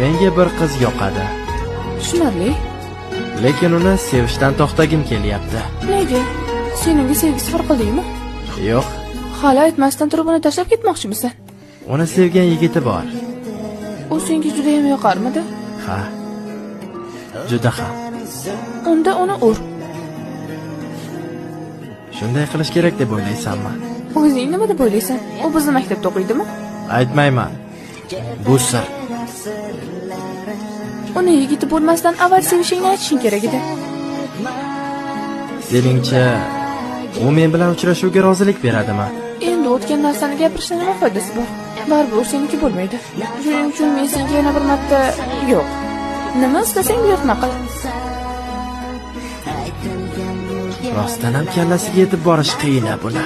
Menga bir qiz yoqadi. Tushunarli. Lekin uni sevishdan to'xtagim kelyapti. Nega? Sen unga sevgi izhor qildingmi? Yo'q, Hali aytmasdan turib uni tashlab ketmoqchimisan? uni sevgan yigiti bor. U senga judayam yoqarmidi? Ha. Juda ham. Unda uni ur. Shunday qilish kerak deb o'ylaysanmi? O'zing nima deb o'ylaysan? U bizni maktabda o'qiydimi? Aytmayman. Bu sir. Uni yigiti bo'lmasdan avval sevishingni aytishing kerak edi. Seningcha u men bilan uchrashuvga rozilik beradimi? Endi o'tgan narsani gapirishni nima foydasi bor? Baribir u seniki bo'lmaydi. Shuning uchun men senga yana bir marta yo'q. Nima istasang buyurtma qil. Rostdan ham kallasiga yetib borish qiyin buni.